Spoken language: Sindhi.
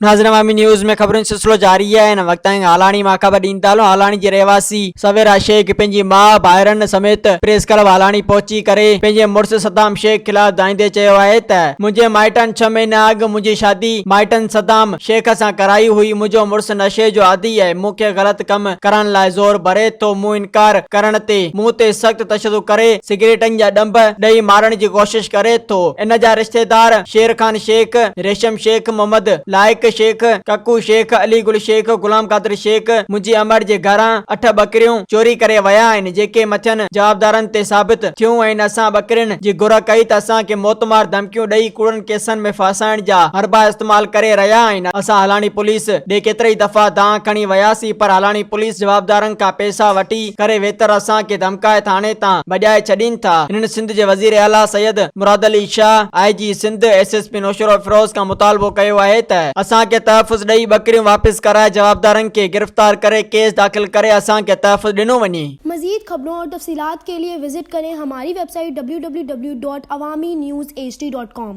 ناظرين عوامي نيوز ۾ خبرن جو سلسلو جاري آهي هن وقت تائين هالاڻي مان خبر ڏيندا هلون هالاڻي جي رهواسي سويرا شيخ پنهنجي ماء ڀائرن سميت پريس ڪلب هالاڻي پهچي ڪري پنهنجي مڙس صدام شيخ خلاف دانهيندي چيو آهي ته منهنجي مائٽن ڇهه مهينا اڳ منهنجي شادي مائٽن صدام شيخ سان ڪرائي هئي منهنجو مڙس نشي جو عادي آهي مون کي غلط ڪم ڪرڻ لاء زور ڀري ٿو مون انڪار ڪرڻ تي مون تي سخت تشدد ڪري سگريٽن جا ڏنڀ ڏئي مارڻ جي ڪوشش ڪري ٿو ان جا رشتيدار شير خان شيخ ريشم شيخ، محمد لائق شيخ، ڪڪو شيخ، علي گل شيخ، غلام قادر شيخ منهنجي امڙ جي گهران اٺ ٻڪريون چوري ڪري ويا آهن جيڪي مٿين جوابدارن تي ثابت ٿيون آهن اسان ٻڪرين جي گهر ڪئي ته اسان کي موتمار ڌمڪيون ڏئي ڪوڙن ڪيسن ۾ ڦاسائڻ جا حربا استعمال ڪري رهيا آهن اسان هالاڻي پوليس ڏي ڪيترائي دفعا دانهن کڻي وياسين پر هالاڻي پوليس جوابدارن کان پئسا وٺي ڪري ويتر اسان کي ڌمڪائي ٿاڻي تان ڀڄائي ڇڏين ٿا هنن سنڌ جي وزير اعليٰ Syed Murad Ali Shah, I G Sindh, S S P Naushahro Feroze کان مطالبو ڪيو آهي ته اسان کي تحفظ ڏئي ٻڪريون واپس ڪرائي جوابدارن کي گرفتار ڪري ڪيس داخل ڪري اسان کي تحفظ ڏنو وڃي. مزيد خبرون اور تفصيلات کے لئے وزٽ ڪرين ھماري web site www.awamiNewsHD.com.